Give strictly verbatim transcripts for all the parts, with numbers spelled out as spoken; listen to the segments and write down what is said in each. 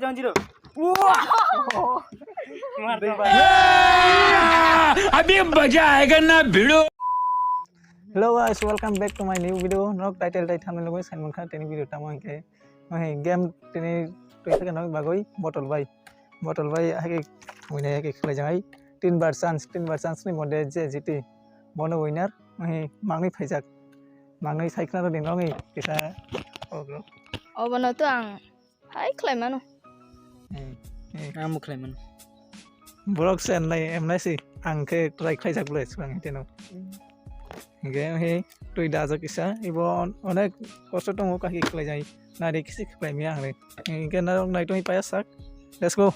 John Zero. अभी मजा आएगा ना भिड़ो। Hello guys, welcome back to my new video. Nok title tai thumbnail logi sign mankha tini video tamo hingke. Ohe game tini tuisa kano bagoi bottle bai. Bottle bai hake wina hake khlai jangai. Tin bar chance, tin bar chance ni mode je jiti. Bono winner, ohe mangni phaijak. Mangni saikna ro ding nongi kisa. Ogo. Obono to ang hai khlai mano. Hmm, hmm. Ang bo khlai mano. Borok se emnai, emnai si. Ang khe try khlai jak bole swkang teno. Hingke he twi dajak kisa, ibo onek kosto tongo, kaki khlai jai, nari kisi khlai mia ang re. Hingke norok nai tongwi paya sak. Let's go.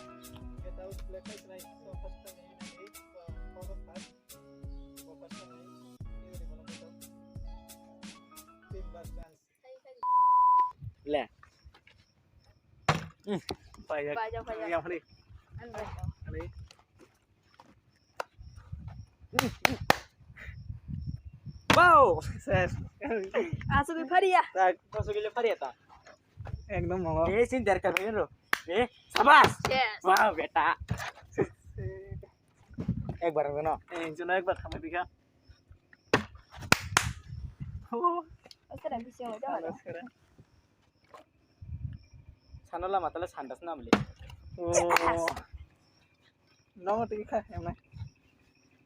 Le. Hmm. Paya. Paya, paya. Yang hari. Ano ba? Hari. Wow! Ses. Asuk phariya. Tak, asuk le phariya ta. Ekdom mongo. Eh, sin der ka bhai ro. Eh, sabas. Yes. Wow, beta. Ek bar no. Eh, jona ek bar khamai dikha. Oh. Asara bisi mo jama. Asara. Sano lama tala sandas na bole. Oh. Nongo tiki kha, emnai.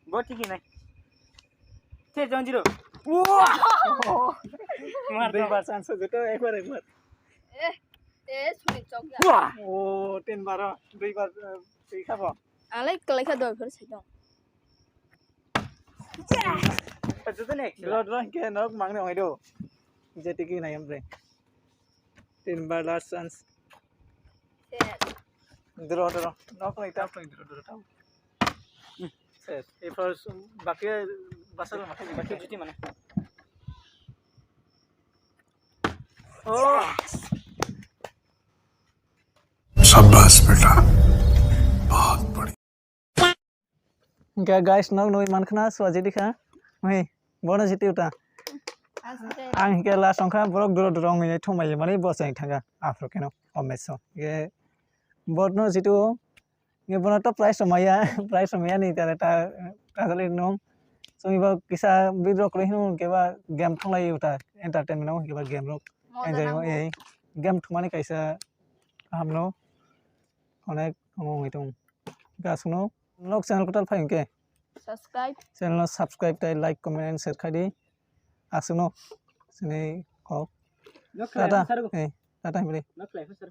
Bo tiki nai. Se John Zero. Wah! Oh. Mar Duibar chance, joto ekbar, ekbar. Eh, eh, suni chok ya. Wah! Oh, tin bar, duibar, eh, tiki kha bo. Alai kalai kha doi phar sai dong. Joto ne. Dro, dro, ke nok mang ne oi do. Je tiki nai, emre. Tin bar last chance. Set. Dro, dro. Nok nai tap nai dro, dro tap. Set. E first baki basal ma baki juti mana. Oh. शाबाश बेटा, बहुत बढ़िया। Hingke guys, nok nugwi mankhana swajidi kha. Oi, bono jiti uta. Ang hingke last ongkha borok duro duro wngwi thumbai mani bo cheng thanga. Afro keno o match o. Hingke bono jiti o. Hingke bono to prize rw maya, prize rw maya ni tare ta ta jali nung. Chwngwi bo kisa video kwrwi hwnwi hwnkhe ba game thwnglai uta entertainment o hwnkhe ba game rok enjoy o ei game thwngmani kaisa kaham no onek omo wngwi tongo. Hingke aswkno nok channel kwtal phai hwnkhe subscribe. Channel no subscribe tei like, comment and share khai di. Aswkno chini kok. Nok khlai tata, phai sir. Eh, tata himri. Nok khlai phai sir.